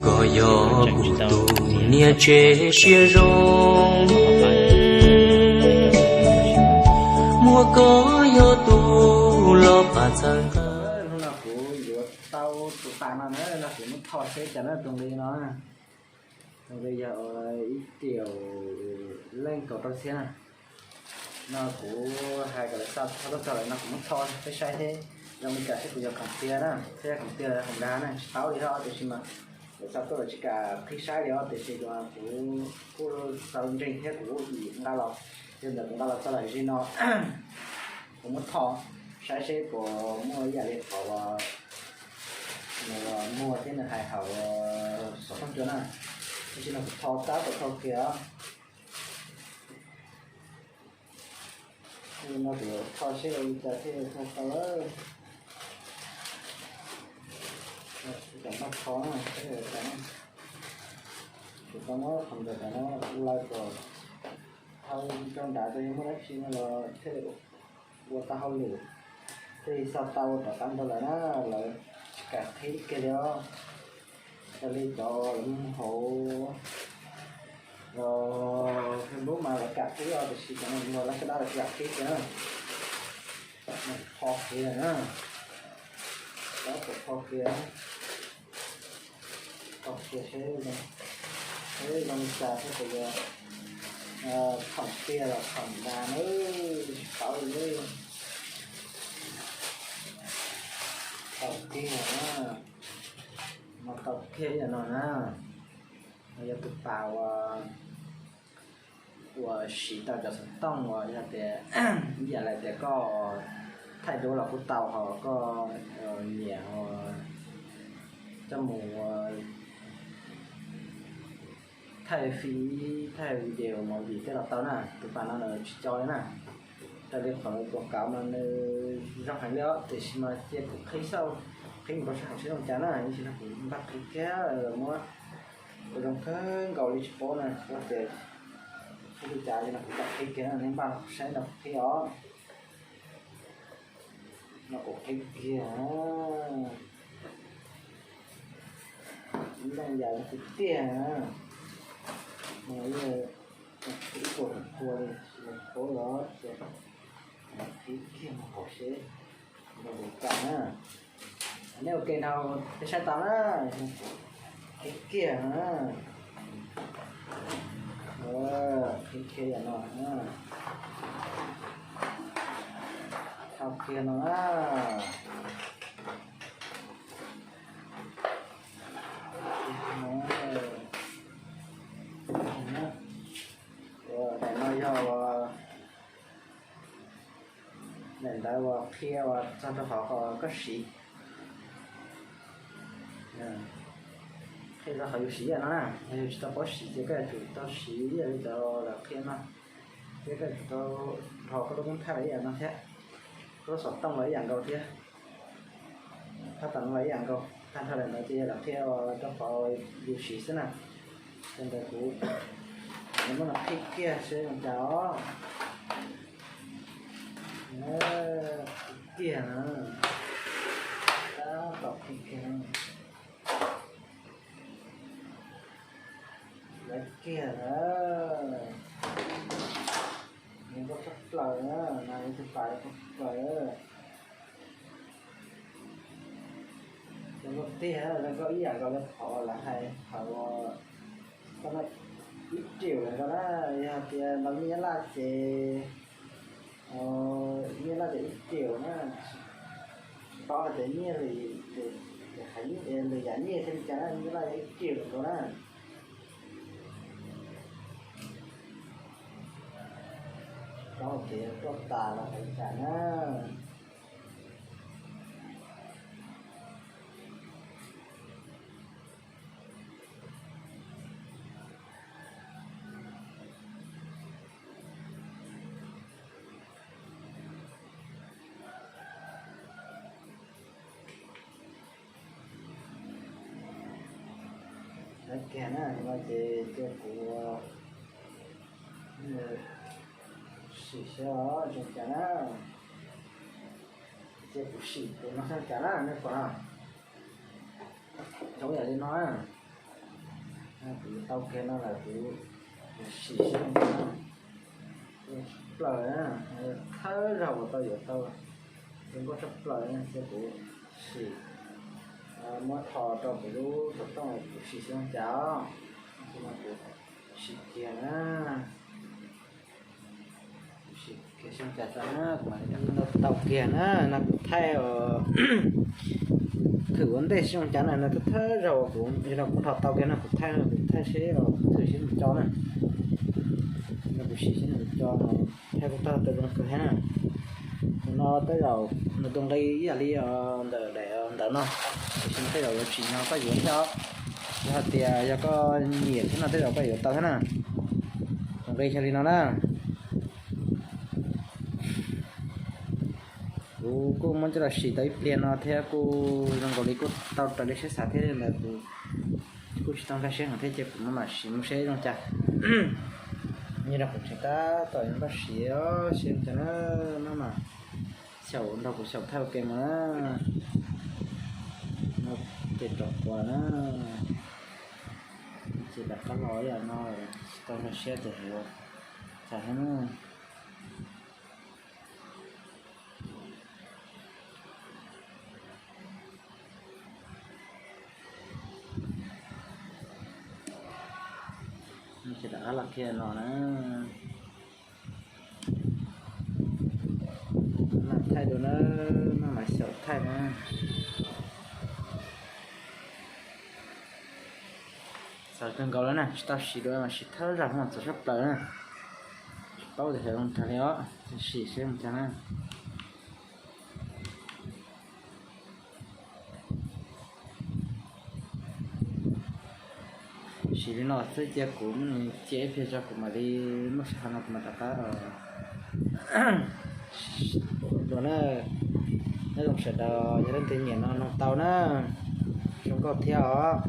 Koj yog kuv tus niam tsev siab zoo, muaj koj yog tus los pab txhawb nqa. Hnub no kuv yuav tau tus tas no na, no kuv muab tho seb cas na, tus nqi no, tus nqi yog ib triệu leej kaum rau txhiab na. No kuv hais kom lawv xa txog txog lawm no kuv muab tho peb saib thiab, zoo li cas seb kuv yog khoom tiag na, thiab khoom tiag los khoom dag na, tsis paub li thiab tiam sis mas lawv xa tuaj lawv tsis kam qhib saib li os, tiam sis kuv kuj tau ntseeg thiab kuv kuj nqa los, yog ntawd kuv nqa los txog lawm zim no kuv muab tho saib seb puas muaj ib yam li qhov uas nws muag thiab nws hais hauv xov tooj cua na. Tab sis no kuv tho tab tom tho kiag os. No kuv tho seb ua li cas thiaj tho tau. Kuv cov npaj tho na, kuv tau muab qhov ntawd no law kom dhau rau nrad rau yog muaj dab tsi no los thiaj li ua tau hauj lwm. Thiaj li xa tau rov qab ntawd lawm na, lawv tsis kam qhib kiag li os. Raws li cov lawv muag hauv Facebook mas lawv kam qhib os, tiam sis cov muag lab sab dab lawv tsis kam qhib kiag na. Tho kiag na, tab tom tho kiag. Tho kiag seb, seb zoo li cas thiab, puas yog khoom tiag los khoom dag na, tsis paub li. Tau kiag na, no tau kiag ib yam no na. No yog tus pas uas uas siv tau cov xov tooj uas yog tias ib yam li tias koj thaij duab los kuj tau, ho koj nyiam coj mus thaij fi, thaij video movie tej los tau na. Tus pas no nws tsis co li na. Raws li qhov nws quảng cáo mas nws zoo heev li os, tiam sis mas cia kuv qhib xauj, qhib mus rau sab hauv seb zoo cas na, ib sim no kuv npaj qhib kiag, muab ua zoo kawg nkaus li tsis paub na, tias qhib li cas li no kuv npaj qhib kiag na, nej npaj saib no kuv qhib os. No kuv qhib kiag, ib leej yam tiag tiag na. Ib puas tus kua li, sis tus kua los ces qhib kiag mus hauv seb nws zoo li cas na. Nej ua ke nrog peb saib tau na. Qhib kiag na. Qhib kiag yam no na. Thau kiag no na. Daim no yog ua, daim ntawd uas qhia uas txog rau qhov koj siv, qhia rau qhov yus siv yam no na. Yog yus tsis tau paub siv ces koj yuav tsum tau siv ib yam li cov lawv qhia no, thiab koj yuav tsum tau nrho koj lub koob thaij los ib yam no thiab, koj lub xov tooj los ib yam nkaus thiab. Thaj tam no los ib yam nkaus, tag nrho daim ntawd ces yog lawv qhia rau qhov yus siv xwb na. Ces ntawd kuv muab no qhib kiag seb zoo cas os. Qhib kiag na. Tab tom qhib kiag na. Lawv kiag na. Nws nkauj tshaj plaws na, no yog tus pas nkauj tshaj plaws. Cov nkauj tiag, zoo nkauj ib yam nkaus li qhov lawv hais, qhov ib triệu lawm nkaus na, yog tias ntaus nyiaj Nyab Laj ces, nyiaj Nyab Laj ces ib triệu na, tsis paub hais tias nyiaj lwm, lwm yam nyiaj thiaj li cas na, nyiaj Nyab Laj ib triệu lawm nkaus na. Tau ces tuaj tas los hais cas na. Lawv kiag na, no ces cia kuv sim saib zoo cas na. Cia kuv sim tus no zoo cas na, nej pom no. Zoo yam li no na. Kuv tau kiag no lawm kuv sim seb zoo cas na. Tshaj plaws na, thawj zaug uas tau yuav tau zoo nkauj tshaj plaws na, ces kuv sim muab tho rau kuv lub xov tooj kuv sim seb zoo cas os. Kuv sim kiag na. Kuv sim kiag seb zoo cas tso na, kuv mam li tau kiag na, no kuv thaij os. Thwm ua ntej seb zoo cas na, no thawj zaug kuv, no kuv nrho tau kiag no kuv thaij, kuv thaij seb, thwm seb nws co na. No kuv sim seb nws co no, thaij kuj tau tau zoo kawg thiab na. Tus no tej zaum nws tus nqi ib yam li ntawm daim ntawv no, tiam sis no tej zaum yuav tsim nyog koj yuav thiab os. Yog hais tias yog koj nyiam thiab no tej zaum koj yuav tau thiab na. Tus nqi yog li no na. Kuv kuj muab coj los sim tau ib pliag no thiab kuj zoo nkaus li kuj tau raws li siab xav thiab li ntawd kuv kuj tsis tau nkag siab heev thiab ces kuv maj mam sim mus seb zoo cas. Nyob rau kuv tseem tab tom yuav npaj siav seb zoo cas na, maj mam xyaum nrog kuv xyaum thaij ua ke mus na. Ces rov quas na, ces rov qab los ib yam no, tsis tau nkag siab ces yuav cas thiab na. Ces rov qab los kiag no na. Maj mam thaij dua na, maj mam xyaum thaij na. Txawv kawg nkaus lawm na, tsis tau siv dua mas siv thawj zaug no txawv tshaj plaws na. Tsis paub tias xyov zoo cas li os, sim seb zoo cas na. Sim li no xwb cia kuv cia ib pliag tso kuv mam li muab sij hawm no kuv mam rov qab dua na. Nyob zoo sawv daws, yog leej twg nyiam no noog tau na, zoo nkauj thiab os.